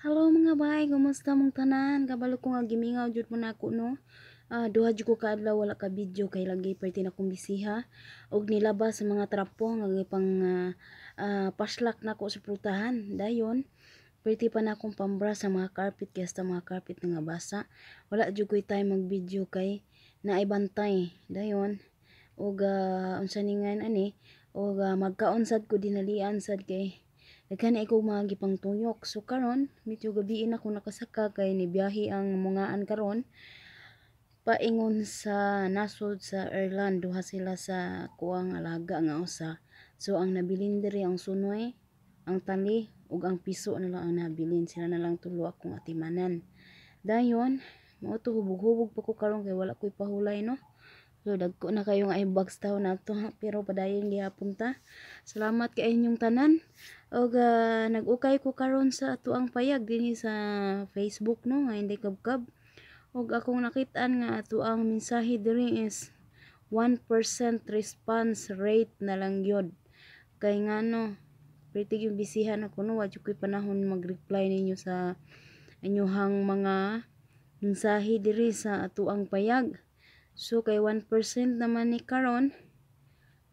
Hello mga bay, kumusta mong tanan? Kabalo ko nga gimingaw jud mo nako, no. Duha jud ko kaadlaw wala ka video kay lagi perti na kong bisiha og nilabas sa mga trapo nga gipang paslak nako sa prutahan. Dayon perti pa na akong pambra sa mga carpet kay sa mga carpet nga basa. Wala jud koy time mag-video kay naay bantay. Dayon og unsa ni ngan ani og magkaon sad ko, dinalian sad kay daghan na ko mga gipangtuyok. So karon medyo gabiin ako nakasaka kay nibiyahe ang mungaan karon paingon sa nasod sa Ireland, duha sila sa kuang alaga nga usa. So ang nabilin diri ang sunoy, ang tali ug ang piso na lang ang nabilin. Sila na lang tulo akong atimanan. Dayon mao to, hubog-hubog pa ko karon kay wala ko'y pahulay, no. So dagko na kayo nga inbox taw nato, pero padayon gihapon ta. Salamat kay inyong tanan. Og nag-ukay ko karon sa atoang payag dinhi sa Facebook, no, nga Inday Kabkab. Ug akong nakitaan nga ato ang mensahe diri is 1% response rate na lang gyud. Kay ngano, perti yung bisihan ako, no, wa jud ko'y panahon mag-reply ninyo sa inyuhang mga mensahe diri sa atoang payag. So kay 1% naman ni karon,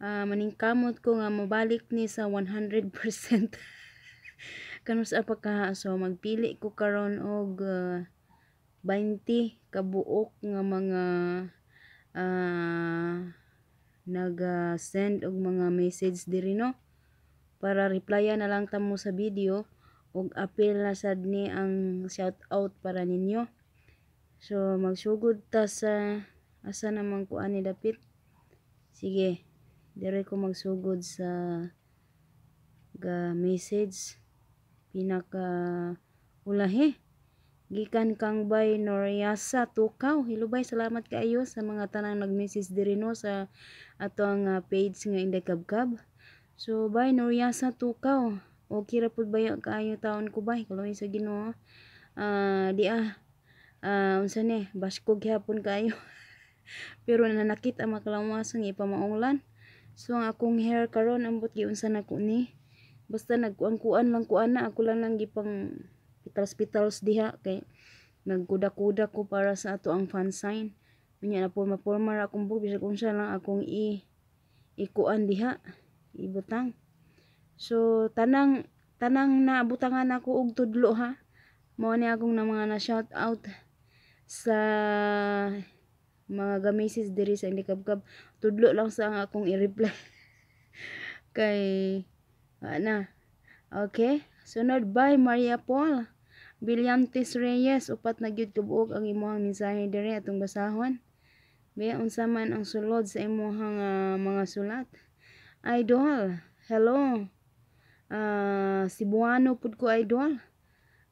maningkamot ko nga mobalik ni sa 100% kanus-a pa ka. So magpili ko karon og 20 kabuok nga mga nag-send og mga message diri, no, para replyan na lang ta mo sa video ug apil na sad ni ang shout out para ninyo. So magsugod ta sa asa naman ko ani dapit. Sige, dire ko magsugod sa ga message pinaka ulahi. Gikan kang Bay Noriasa Tukaw. Hello bay, salamat kaayo sa mga tanang nag-message diri, no, sa ato ang page nga Inday Kabkab. So bay Noriasa Tukaw, okay ra pud baya kaayo taon ko bay, kaluoy sa Ginoo. Di unsa ni, baskog gihapon kaayo. Pero nanakit ang makalawasan nga ipamaunglan. So ang akong hair karon, ambot giunsa nako ni. Basta nagkuan-kuan lang ko ana, ako lang lang gipang pitals-pitals diha kay nagkuda-kuda ko para sa ato ang fan sign. Unya na porma-porma ra akong buhok, bisag unsa lang akong i ikuan diha, ibutang. So tanang tanang nabutangan ako og tudlo ha. Mao ni akong na mga na shout out sa mga ga-message diri sa Inday Kabkab. Tudlo lang sa ang akong i-reply. Kay ana. Okay. Sunod, by Maria Paul Villantes Reyes, upat na gyud kabuok ang imong mensahe diri, atong basahon. Be, unsa man ang sulod sa imong mga sulat? Idol, hello. Cebuano pud ko, idol.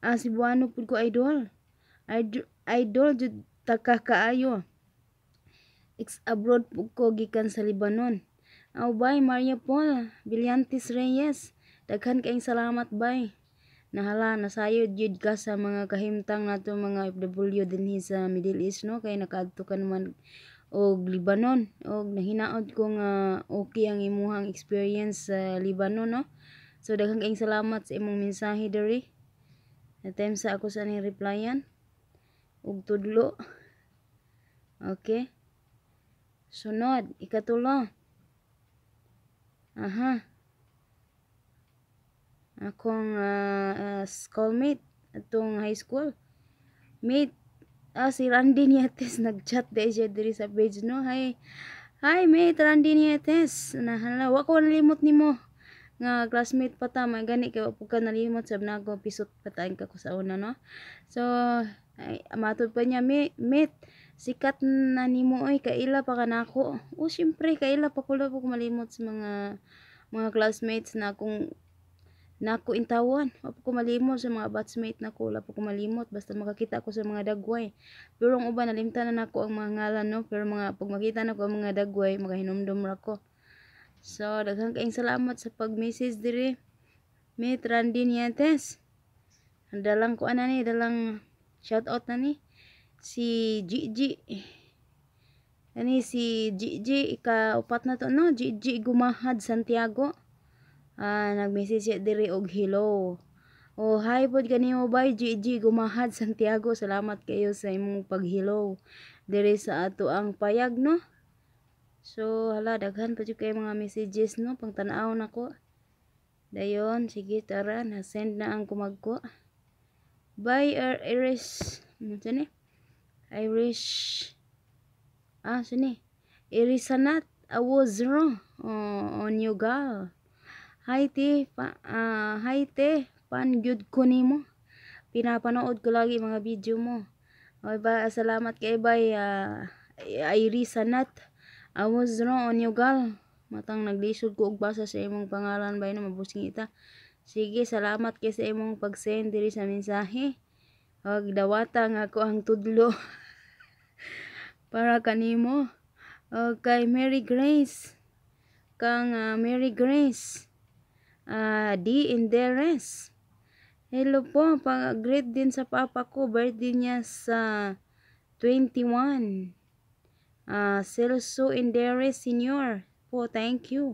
Cebuano pud ko, idol. Idol, idol jud taka kaayo. Ex abroad pud ko gikan sa Lebanon. Aw bay Maria Paul Villantes Reyes. Daghan kaayong salamat, bay. Nahala nasayod jud ka sa mga kahimtang nato mga OFW dinhi sa Middle East, no, kay nakaadto ka naman og Lebanon og nahinaot ko nga okay ang imuhang experience sa Lebanon, no. So daghan kaayong salamat sa imong mensahe diri. Na time sa ako sa ning replyan og tudlo. Okay. Sunod, ikatulo. Aha. Akong schoolmate atong high school. Mate, si Randy Nietes nag-chat dahil siya diri sa page, no. Hi. Hi mate Randy Nietes. Nahala, wa ko nalimot nimo nga classmate pa ta, man gani kay wa pud ka nalimot sab nako, pisot pa ka ko sa una, no. So ay, matod pa niya, "Mate, sikat na nimo oy, kaila pa ka nako." Oh, syempre kaila pa ko, ko malimot sa mga classmates na akong nako intawan. Wa pa ko malimot sa mga batchmate nako, wala pa ko malimot basta makakita ko sa mga dagway. Pero ang uban nalimtan na nako ang mga ngalan, no, pero mga pag makita nako ang mga dagway, makahinumdum ra ko. So daghan kaayong salamat sa pag-message diri, mate Randy Nietes. Dalang ko ana ni, dalang shout out na ni si Gigi. Ani si Gigi, ika-upat na to, no. Gigi Gumahad Santiago. Nag-message siya diri og hello. Oh, hi pod kanimo bay GG Gumahad Santiago. Salamat kayo sa imong pag-hello diri sa ato ang payag, no. So hala, daghan pa jud kay mga messages, no, pangtan-aw nako. Dayon, sige, tara, na send na ang kumagko. Bye Iris, ano ni? Irish, ah, sini Irisanat Awozro, oh, on you gal. Hi te, pa, hi te, pan gyud ko nimo. Pinapanood ko lagi mga video mo. Okay ba, salamat kay bay Irisanat Awozro on you gal. Matang naglisod ko og basa sa imong pangalan bay, no, mabusing ita. Sige, salamat kay sa imong pag-send diri sa mensahe. Og dawata nga ako ang tudlo para kanimo. Okay, Mary Grace. Kang Mary Grace. D. Inderes. Hello po, pag-greet din sa papa ko, birthday niya sa 21. Celso Inderes Senior po, thank you.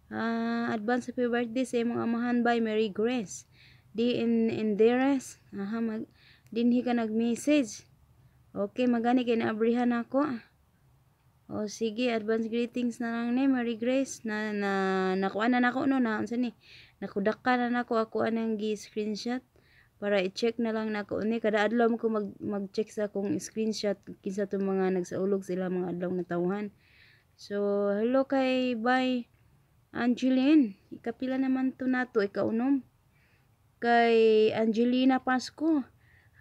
Advance happy birthday sa imong amahan by Mary Grace. D. Inderes. Aha, dinhi ka nag-message. Okay, magani kay naabrihan ako. O sige, advance greetings na lang ni Mary Grace na na nakuha na nako, no, na unsa ni? Nakudaka na nako ako anang gi screenshot para i-check na lang nako ni. Kada adlaw mo ko mag-check sa akong screenshot kinsa tong mga nagsaulog sila mga adlaw na tawhan. So hello kay bye Angeline. Ikapila naman to nato, ikaunom. Kay Angelina Pasco.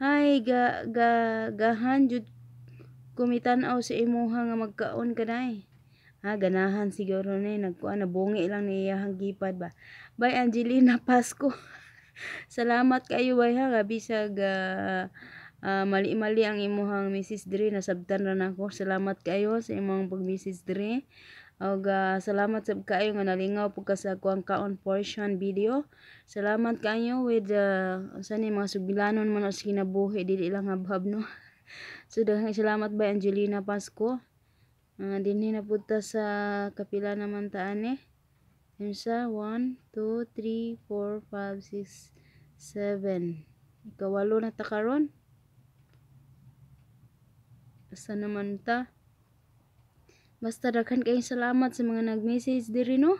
Hi, ga ga gahan jud kumitan-aw sa imuha nga magkaon kanay. Ha, ganahan siguro ni nagkuan, nabungi lang ni iyahang gipad ba. Bye Angelina Pasco. Salamat kayo bay ha, bisag mali-mali ang imuhang message diri, nasabtan ra nako. Salamat kayo sa imong pag-message diri. Og salamat sab kaayo nga nalingaw pud ka sa akuang kaon portion video. Salamat kaayo with unsa ni, mga sugbilanon man sa kinabuhi, dili lang habhab, no. So daghang salamat bay Angelina Pasco. Dinhi na pud ta sa kapila naman ta ani. Unsa 1 2 3 4 5 6 7. Ikawalo na ta karon. Asa naman ta? Basta daghan kayong salamat sa mga nag-message diri, no.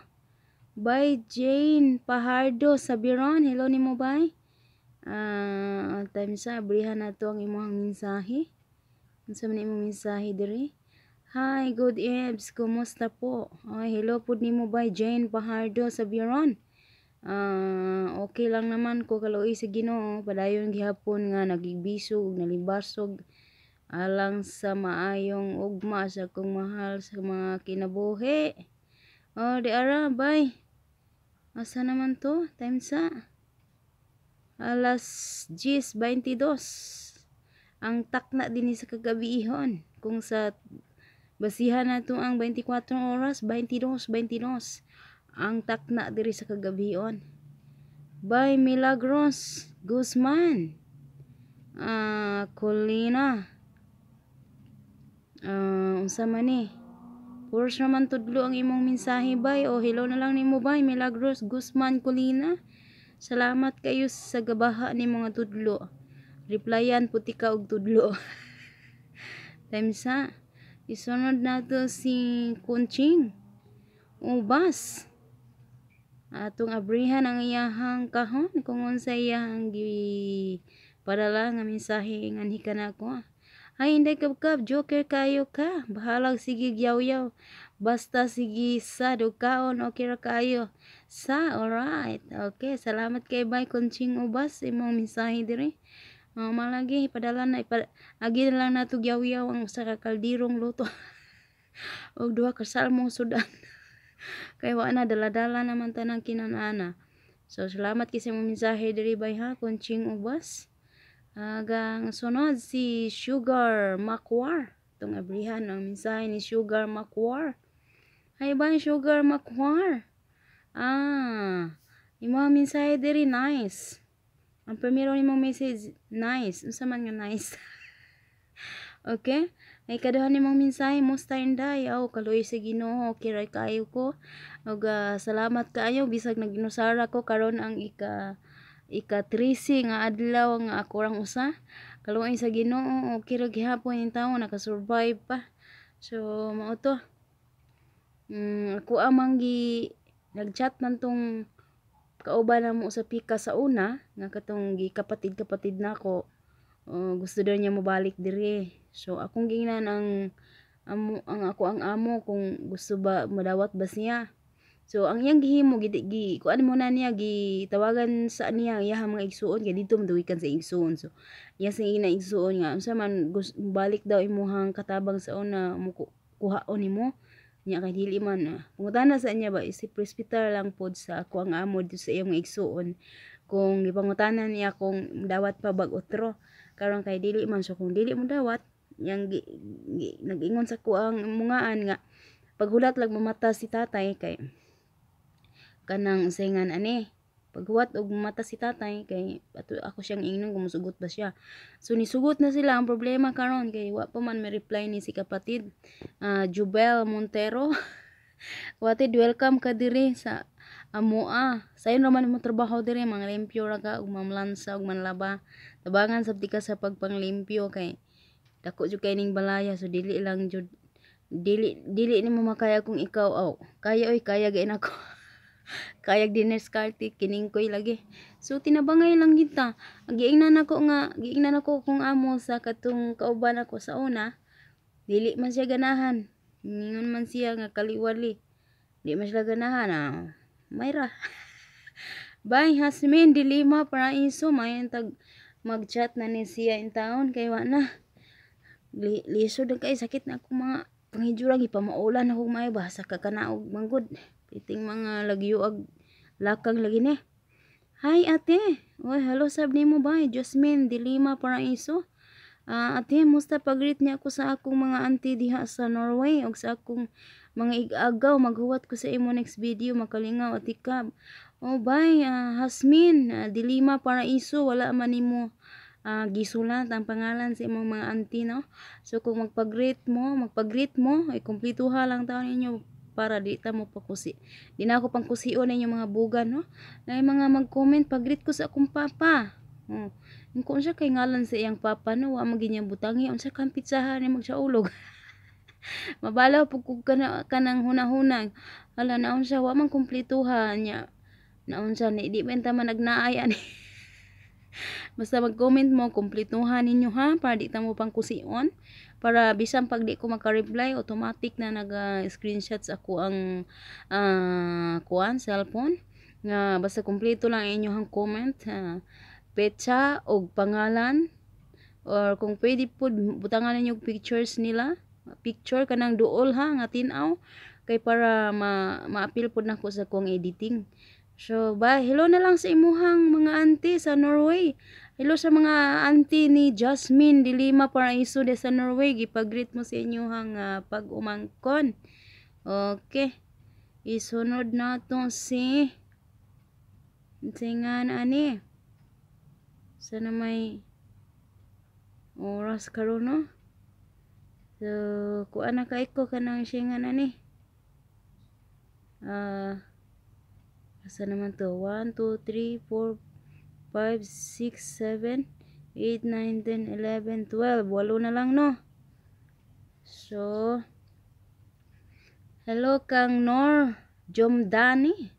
Bye Jane Pahardo Sabiron. Hello nimo bye. Time sa abrihan nato ang imong mensahe. Unsa man imong mensahe diri? Hi, good ebs. Kumusta po? Ay, hello pud nimo bay Jane Pahardo Sabiron. Okay lang naman ko, kaluoy sa Ginoo. Padayon gihapon nga nagibisog, nalibasog alang sa maayong ugma sa akong mahal sa mga kinabuhi. Oh, di ara, bye. Asa naman to? Time sa alas 10:22. Ang takna din sa kagabihon. Kung sa basihan nato ang 24 oras, 22, 22. Ang takna diri sa kagabihon. Bye Milagros Guzman. Colina. Unsa man ni? Puros naman tudlo ang imong mensahe bay. O hello na lang nimo bay Milagros Guzman Colina. Salamat kayo sa gabaha ni mga tudlo. Replyan puti ka og tudlo. Time sa isunod nato si Kunching Ubas. Atong abrihan ang iyahang kahon kung unsa iyahang gi padala nga mensahe nganhi kanako. Ay, Inday Kabkab, joker kayo ka. Bahalag sige yaw-yaw. Basta sige sa og kaon, okay ra kayo. Sa, alright. Okay, salamat kay bay Kunching Ubas imong mensahe diri. Malagi padala na agi na lang nato yaw-yaw ang usa ka kaldirong luto og duha ka salmong sudan. Kay wa na dala-dala naman tanang kinanana. So salamat kay sa imong mensahe diri bay ha, Kunching Ubas. Agang sunod si Sugar Makwar. Itong abrihan ang mensahe ni Sugar Makwar. Hi ba Sugar Makwar? Imong mensahe diri nice. Ang primero nimong message nice. Unsa man nga nice? Okay? Ay kaduha nimong mensahe, musta Inday? Aw, kaluoy sa Ginoo, okay ra kaayo ko. Ug salamat kaayo bisag naginusara ko karon ang ika Ika-13 nga adlaw nga ako rang usa. Kaluoy sa Ginoo, okay ra gihapon yung tawo, nakasurvive pa. So mao to. Ako amang gi nagchat man tong kauban na mo sa pika sa una nga katong gikapatid-kapatid nako. Gusto daw niya mobalik diri. So akong giingnan ang amo, ang ako ang amo, kung gusto ba madawat ba siya. So ang iyang gihimo, gi, gi kuan mo na niya, gitawagan sa niya iyang mga igsuon kay didto man gikan sa igsuon. So iya sa ina igsuon nga unsa man gusto balik daw imuhang katabang sa una mo kuhaon nimo niya kay dili man pangutana sa niya ba, isip respetar lang pod sa ako ang amo dito sa iyang mga igsuon kung gipangutana niya kung dawat pa bag otro karon kay dili man. So kung dili mo dawat yang gi, gi, nag-ingon sa kuang mungaan nga paghulat lang mamata si tatay kay kanang usayngan ani paghuwat og mata si tatay kay ato ako siyang ingnon kung musugot ba siya. So nisugot na sila. Ang problema karon kay wa pa man may reply ni si kapatid, Jubel Montero. Kapatid, welcome ka diri sa amoa. Sayon ra man mo trabaho diri, mga limpyo ra ka ug mamlansa ug manlaba. Tabangan sab ka sa pagpanglimpyo kay dako jud kay ning balaya, so dili lang jud, dili dili nimo makaya kung ikaw. Aw, kaya oy, kaya gain ako. Kayag diniskarte kiningkoy lagi. So tinabangay lang kita. Giingnan ako nga giingnan ako kung amo sa katong kauban ako sa una, dili man siya ganahan. Ningon man siya nga kaliwali. Di man siya ganahan, ah. Mayra. Bye Hasmin Dilima Paraiso, mayon tag mag-chat na ni siya in taon kay wa na. Lisod na kay sakit na akong mga panghijura, gipamaulan ako maayo ba sa kakanaog manggod. Piting mga lagyo ag lakang lagi ni. Hi ate. Oy, hello sab nimo bay Jasmine Dilima Paraiso. Ate, musta, pag-greet niya ako sa akong mga auntie diha sa Norway og sa akong mga igagaw. Maghuwat ko sa imo next video, makalingaw ate ka. Oh, bye, Hasmin Dilima Paraiso, wala man nimo gisulat ang pangalan sa imong mga auntie, no. So kung magpag-greet mo, ay kumpletuha lang taon ninyo para di ta mo pakusi. Di na ako pangkusion ninyo mga bugan, no. Na mga mag-comment, pag-greet ko sa akong papa. Oh. Kung unsa kay ngalan sa iyang papa, no, wa man ginya butangi unsa kang pitsahan ni magsaulog. Mabalaw pug kog kana kanang hunahuna. Hala, naunsa wa man kumpletuha niya. Naunsa ni di man ta man nagnaay ani. Basta mag-comment mo, kumpletuhan ninyo ha, para di ta mo pangkusion. Para bisan pag di ko maka-reply, automatic na nag-screenshots ako ang kuan cellphone. Nga basta kumpleto lang inyong comment, petsa og pangalan, or kung pwede pud butangan ninyo pictures nila. Picture kanang duol ha nga tin-aw kay para ma maapil pud nako sa akong editing. So, bye. Hello na lang sa imuhang mga auntie sa Norway. Hello sa mga auntie ni Jasmine Dilima Paraiso de sa Norway. Gipag-greet mo sa inyuhang pag-umangkon. Okay. Isunod na to si Singan ani. Sana may oras karon, no. So, kuan na kay ko kanang singan ani. Asa naman to? 1, 2, 3, 4, 5, 6, 7, 8, 9, 10, 11, 12. Walo na lang, no? So, hello kang Nor Jomdani.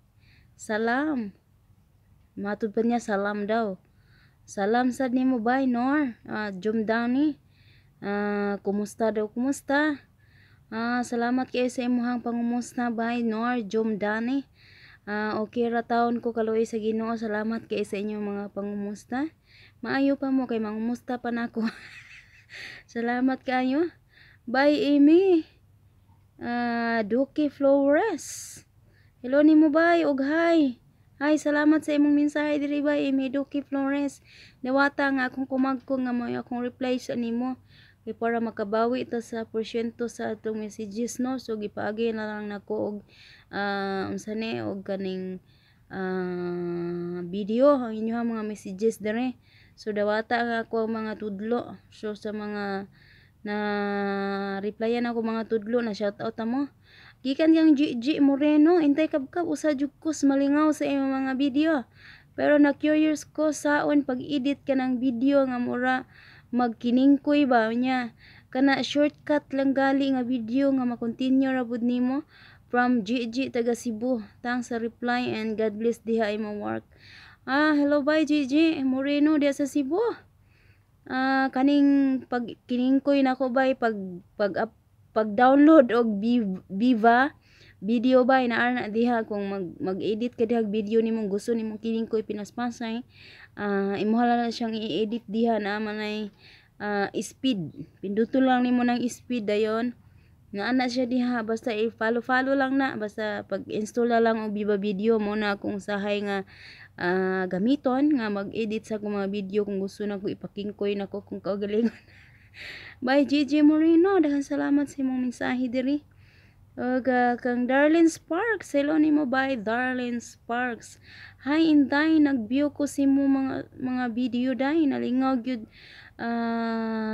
Salam. Matud pa niya, salam daw. Salam sad nimo bay Nor Jomdani. Kumusta daw, kumusta? Salamat kayo sa imuhang pangumusta bay Nor Jomdani. Okay ra taon ko, kaluoy sa Ginoo. Salamat kay sa inyong mga pangumusta. Maayo pa mo kay mangumusta pa nako. Salamat kayo. Bye Amy. Duki Flores. Hello nimo bay og hi. Hi, salamat sa imong mensahe diri bay Amy Duki Flores. Nawata nga akong kumagko nga mo akong reply sa nimo kay para makabawi ta sa porsyento sa atong messages, no. So gipaagi na lang nako og unsa ni og kaning video ang inyong mga messages dere. So dawata nga ako ang mga tudlo. So sa mga na replyan ako mga tudlo na shout out mo. Gikan kang GG Moreno, intay kabkab usa jud kus malingaw sa imong mga video. Pero na curious ko saon pag-edit ka ng video nga mura magkiningkoy ba niya. Kana shortcut lang gali nga video nga ma-continue ra pud nimo. From GG taga Cebu. Thanks sa reply and God bless diha imong work. Ah, hello, bye, GG Moreno diha sa Cebu. Ah, kaning pag kiningkoy nako bay, pag pag up, pag download og Viva Video bay, naa na diha kung mag-edit ka diha video nimong gusto nimong kiningkoy pinaspasay, imuha lang na siyang i-edit diha na manay speed, pinduto lang nimo ng speed, dayon naa na siya diha. Basta i-follow follow lang na, basta pag install na lang og Viva Video mo na kung sahay nga gamiton nga mag-edit sa akong mga video kung gusto na ko ipakingkoy nako kung kaugalingon. Bye, GG Moreno, daghang salamat sa imong mensahe diri. Ug kang Darlene Sparks, hello nimo, bye, Darlene Sparks. Hi Inday, nag-view ko sa imo mga video day, nalingaw gyud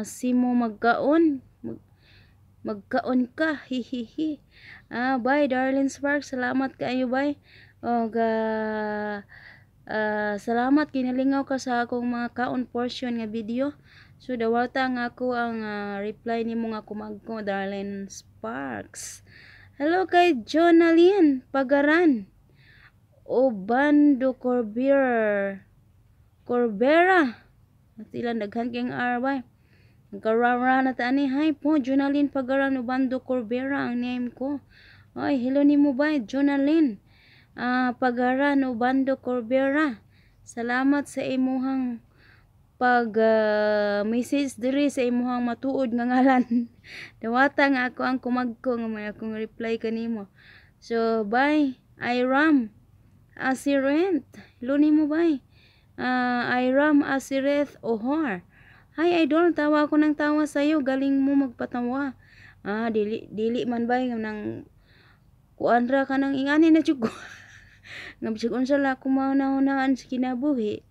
si mo magkaon. Magkaon ka, hihihi. Ah, bye, Darlene Sparks, salamat kaayo, bye. Ug salamat kinalingaw ka sa akong mga kaon portion nga video. So dawata nga ako ang reply nimo nga kumagko, Darlene Sparks. Hello kay Jonalyn Pagaran. Obando Corbier. Corbera. At ilan daghan kayong R bay. Nagkarara na ta ani. Hi po, Jonalyn Pagaran Obando Corbera ang name ko. Ay, hello nimo bay, Jonalyn Pagaran Obando Corbera. Salamat sa imuhang pag message diri sa imuhang matuod nga ngalan. Dawata nga ako ang kumagko nga may akong reply kanimo. So, bye. Iram Asirent. Hello nimo, bye. Iram Asireth Ohor. Hi idol, tawa ako ng tawa sa'yo. Galing mo magpatawa. Ah, dili dili man bay nang kuan ra ka nang ingani na jud ko. Nga bisag unsa la ako mahuna-hunaan sa kinabuhi.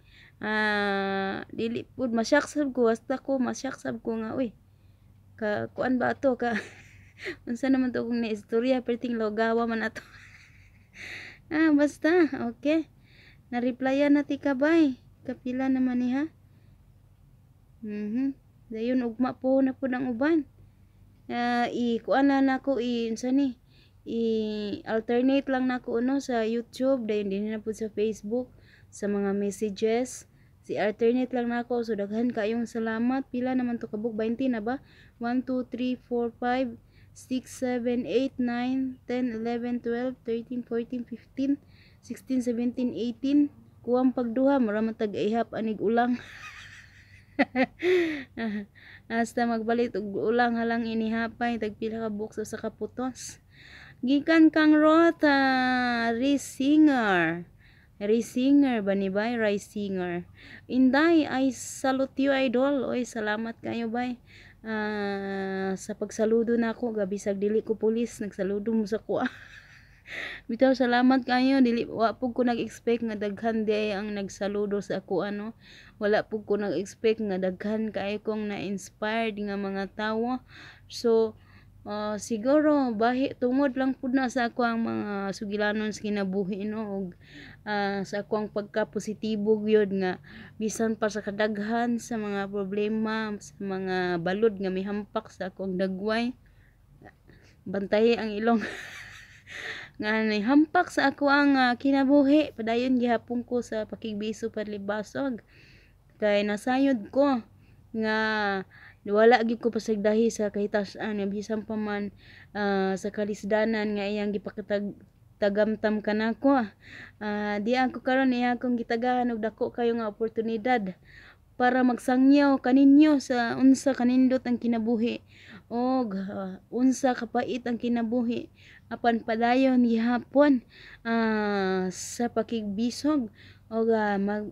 Ah, dili pud masyak sab ko, basta ko masyak sab ko nga uy. Ka kuan ba ato ka, unsa naman to kung naistorya perting logawa man ato. Ah, basta okay. Na-replyan na ti ka, bay. Kapila naman ni ha? Dayon ugma po na pud ang uban. I kuan na nako, i unsa ni? I alternate lang nako no sa YouTube, dayon din na pud sa Facebook sa mga messages. Si alternate lang nako, so daghan kayong salamat. Pila naman to kabuk? 20 na ba? 1, 2, 3, 4, 5, 6, 7, 8, 9, 10, 11, 12, 13, 14, 15, 16, 17, 18. Kuwang pagduha, mura man tag ihap anig ulang. Hasta magbalit og ulang halang inihapay tag pila ka buok sa kaputos. Gikan kang Rota Risinger. Risinger ba ni bay? Risinger. Inday, I salute you, idol. Oy, salamat kayo, bay. Sa pagsaludo nako, gabi sag dili ko pulis, nagsaludo mo sa kuha. Bitaw salamat kayo, dili wa pud ko nag-expect nga daghan di ang nagsaludo sa ako ano. Wala pud ko nag-expect nga daghan kaayo kong na-inspired nga mga tawo. So siguro bahi tungod lang pud na sa ako ang mga sugilanon sa kinabuhi no, ug sa ako ang pagka-positibo gyud nga bisan pa sa kadaghan sa mga problema, sa mga balod nga mihampak sa akong dagway, bantay ang ilong, nga hampak sa ako ang kinabuhi, padayon gihapon ko sa pakigbiso padlibasog kay nasayod ko nga wala gyud ko pasagdahi sa kahitas-an nga bisan pa man sa kalisdanan nga iyang gipakitag tagamtam kanako. Di ako karon iya akong gitagahan og dako kayo nga oportunidad para magsangyaw kaninyo sa unsa kanindot ang kinabuhi og unsa kapait ang kinabuhi, apan padayon gihapon sa pakigbisog og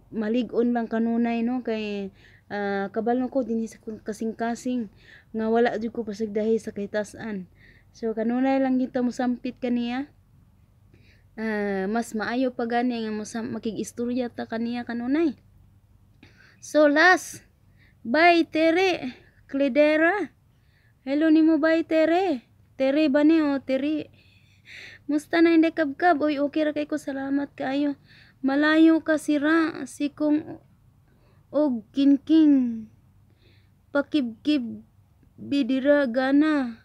malig-on lang kanunay no, kay kabalo ko dinhi sa kasing-kasing nga wala jud ko pasagdahi sa kahitas-an. So kanunay lang gyud ta mosampit kaniya. Mas maayo pa gani nga makig-istorya ta kaniya kanunay. So last, bye Tere Cledera. Hello nimo, bye Tere. Tere ba ni o Tere? Musta na hindi kabkab? Oy, okay ra kay ko, salamat kaayo. Malayo ka sira, sikong og kinking. Pakibkib bidira gana.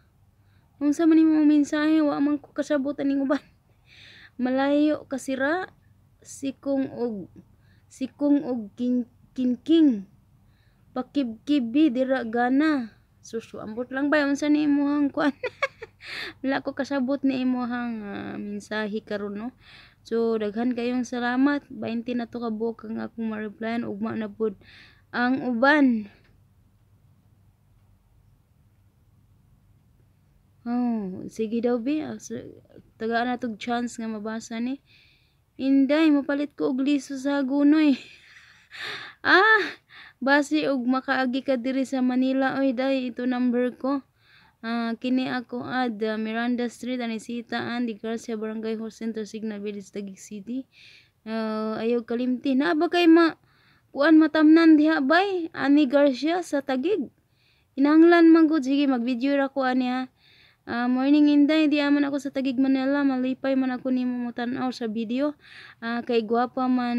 Unsa man imong mensahe, wa man ko kasabot aning uban. Malayo ka sira, sikong og kinking. Pakibkibi dira gana. Sus, ambot lang bay unsa ni imong kuan. Wala ko kasabot ni imong mensahe karon, no. So daghan kayong salamat. 20 na to ka buok ang akong ma-replyan, ugma na pud ang uban. Oh, sige daw bi. Tagaan na tog chance nga mabasa ni. Inday, mapalit ko og liso sa Hagonoy. Ah, basi og makaagi ka diri sa Manila oy day, ito number ko. Kini ako ad Miranda Street, Anisita, Andy Garcia, Barangay Hall Center, Signal Village, Taguig City. Ayaw kalimti. Na ba kay ma kuan matamnan diha bay? Ani Garcia sa Taguig. Inanglan man gud, sige mag-video ra ko ani ha. Morning Inday, di man ako sa Taguig Manila, malipay man ako nimo motan-aw sa video. Kay gwapa man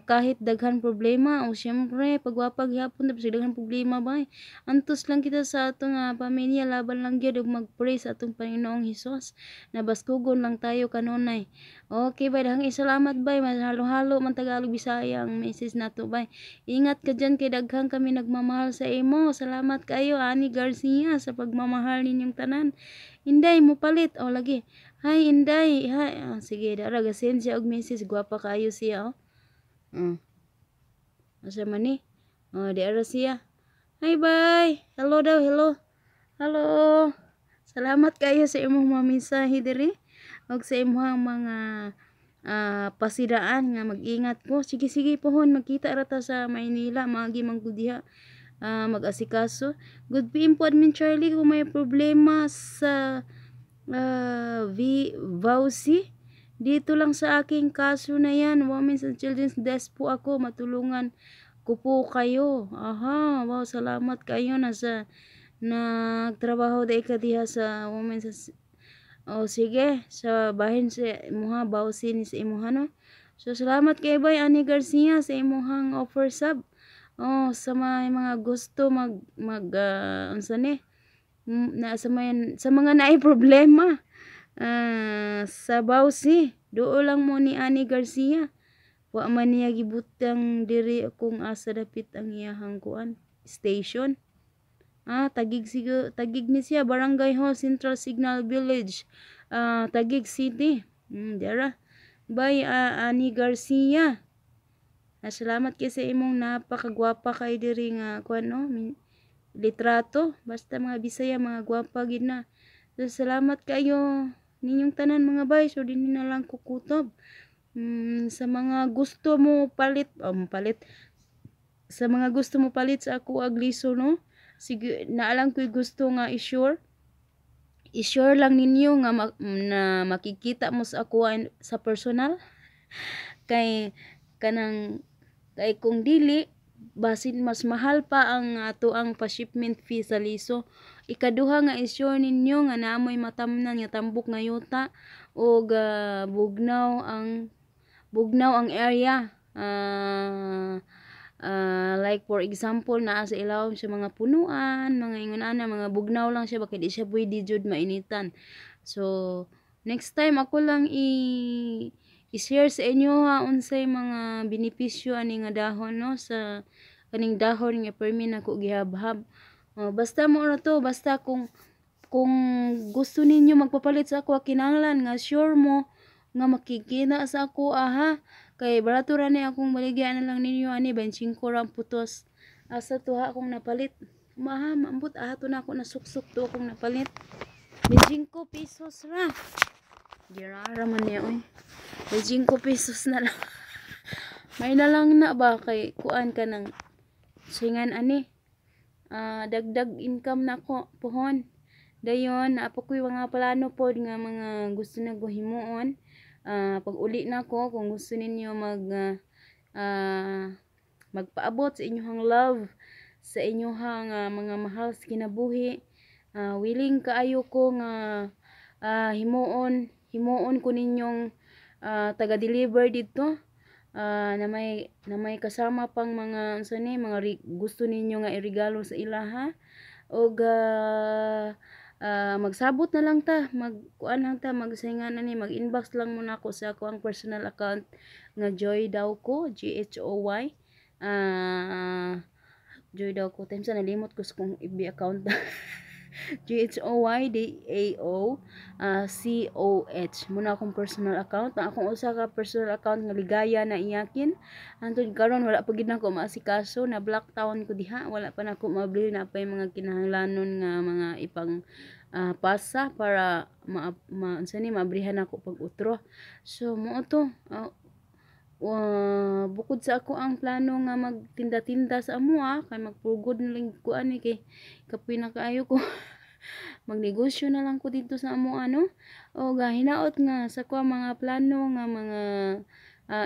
kahit daghan problema, o syempre pagwapa gihapon tapos daghan problema bay. Antos lang kita sa atong pamilya, laban lang gyud ug mag-pray sa atong Panginoong Hesus. Nabaskugon lang tayo kanunay. Okay bay, daghang salamat bay, halo-halo man Tagalog Bisaya ang message nato bay. Ingat ka dyan kay daghan kami nagmamahal sa imo. Salamat kayo Ani Garcia sa pagmamahal ninyong tanan. Inday mo palit o lagi. Hi Inday, hi. Sige, dara ga-send siya og message, gwapa kayo siya oh. Asa man ni? Oh, di ara siya. Hi bye. Hello daw, hello. Hello. Salamat kayo sa imong mga mensahe diri og sa imong mga pasidaan nga mag-ingat ko. Sige sige pohon, magkita ra ta sa Maynila, maagi man gud diha. Mag-asikaso. Good PM po Admin Charlie, kung may problema sa VAUSI, dito lang sa aking kaso na yan, Women's and Children's Desk po ako, matulungan ko po kayo. Aha, wow, salamat kayo nasa nagtrabaho dai ka diha sa Women's and, oh sige, sa bahin sa imuha, VAUSI ni sa imuha, no. So salamat kay Bay Ani Garcia sa imuhang offer sub. Oh, sa may mga gusto mag mag unsa ni? Na sa may, sa mga naay problema sa VAUSI, duo lang mo ni Ani Garcia. Wa man niya gibutang diri kung asa dapit ang iyahang kuan station. Taguig sigo, Taguig ni siya, Barangay Hall, Central Signal Village, Taguig City. Dara. Bye Ani Garcia. Salamat kay sa imong napakagwapa kay diri nga kuan no, litrato. Basta mga Bisaya mga gwapa gid na. So, salamat kayo ninyong tanan mga bay. So dinhi na lang kukutob. Sa mga gusto mo palit, palit sa mga gusto mo palit sa ako agliso, no. Sige, naalang ko'y gusto nga i-sure. I-sure lang ninyo nga na makikita mo sa ako sa personal. Kay kanang kay kung dili basin mas mahal pa ang ato ang pa-shipment fee sa liso. Ikaduha nga i-sure ninyo nga naamoy matamnan nga tambok nga yuta og bugnaw ang area. Like for example, naa sa ilawom sa mga punuan, mga ingon ana, mga bugnaw lang siya bakit di siya pwede jud mainitan. So next time ako lang i-share sa inyo ha unsay mga benepisyo ani nga dahon, no, sa kaning dahon nga permi nako gihabhab. Basta mo ra to, basta kung gusto ninyo magpapalit sa ako, kinahanglan nga sure mo nga makikita sa ako aha. Kay barato ra ni akong baligya na lang ninyo ani 25 ra ang putos. Asa to ha akong napalit? Maha maambot aha to na ako nasuksok to akong napalit. 25 pesos ra. Girara man niya oy. 25 pesos na lang. May na lang na ba kay kuan ka ng singan ani. Dagdag income na ko pohon. Dayon naa pa ko'y mga plano pod nga mga gusto na ko himuon. Pag uli na ko, kung gusto ninyo magpaabot sa inyong love, sa inyong mga mahal sa kinabuhi, willing kaayo ko nga himuon ko ninyong taga-deliver didto na may kasama pang mga unsa ni mga gusto ninyo nga iregalo sa ilaha og magsabot na lang ta, magkuan lang ta, magsingan ani, mag-inbox lang muna ako sa ako ang personal account nga Joy Dauco, Ghoy, Joy Dauco times nalimot ko sa kong FB account, Ghoy Dao, C O H muna akong personal account. Ang akong usa ka personal account nga Ligaya na Iyakin, hantod karon wala pa gid nako maasikaso, na block taon ko diha, wala pa nako maabli na pa yung mga kinahanglanon nga mga ipang pasa para ma unsa ni maabrihan ako pag utro. So mao to, bukod sa ako ang plano nga magtinda-tinda sa amoa kay magpugod na lang ko ani kay kapoy na kaayo ko, magnegosyo na lang ko dito sa amoa, no? O hinaot nga sa ko mga plano nga mga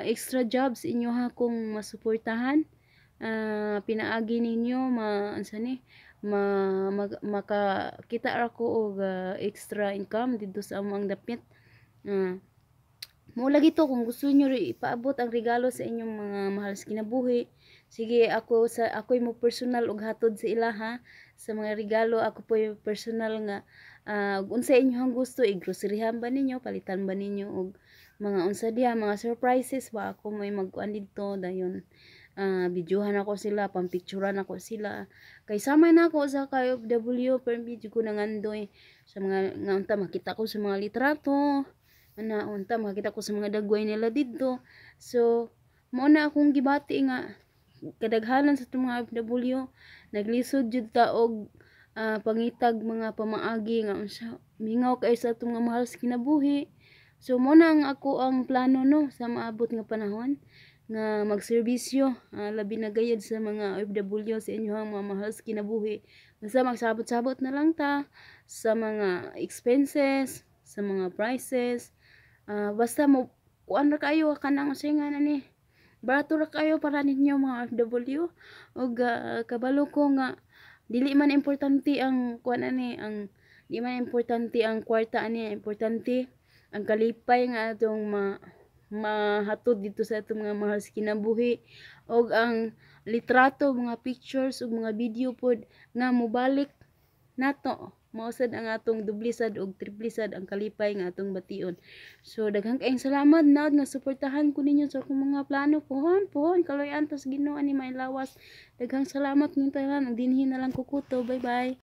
extra jobs inyo ha kung masuportahan, pinaagi ninyo ma unsa ni ma, mag, makakita ra ko og extra income dito sa among dapit. Mao lagi to, kung gusto niyo ipaabot ang regalo sa inyong mga mahal sa kinabuhi, sige, ako sa ako'y mo personal og hatod sa ilaha sa mga regalo. Ako po yung personal nga unsa inyong gusto, i-groceryhan ba ninyo, palitan ba ninyo og mga unsa diha, mga surprises ba, ako may magkuan didto dayon, videohan ako sila, pampicturan ako sila kay sama na ako sa OFW pero video ko nangandoy sa mga nga unta makita ko sa mga litrato ana, unta makita ko sa mga dagway nila didto. So mao na akong gibati nga kadaghanan sa itong mga OFW naglisod jud ta og pangitag mga pamaagi nga unsa mingaw kay sa atong mga mahal sa kinabuhi. So mo na ang ako ang plano, no, sa maabot nga panahon nga magserbisyo, labi na gayud sa mga OFW, sa inyong mga mahal sa kinabuhi. Basta magsabot-sabot na lang ta sa mga expenses, sa mga prices, basta mo kuan ra kayo kanang unsay nga ni barato ra kayo para ninyo mga OFW. Ug kabalo ko nga dili man importante ang kuan ani, ang di man importante ang kwarta ani, importante ang kalipay nga atong mahatod dito sa atong mga mahal sa kinabuhi og ang litrato, mga pictures ug mga video pod nga mobalik nato, mao sad ang atong doble sad og triple sad ang kalipay nga atong bation. So daghang kaayong salamat na nga suportahan ko ninyo sa akong mga plano. Pohon pohon kaloy-an tas Ginoo ani mailawas. Daghang salamat ning tanan, dinhi na lang ko kutob. Bye bye.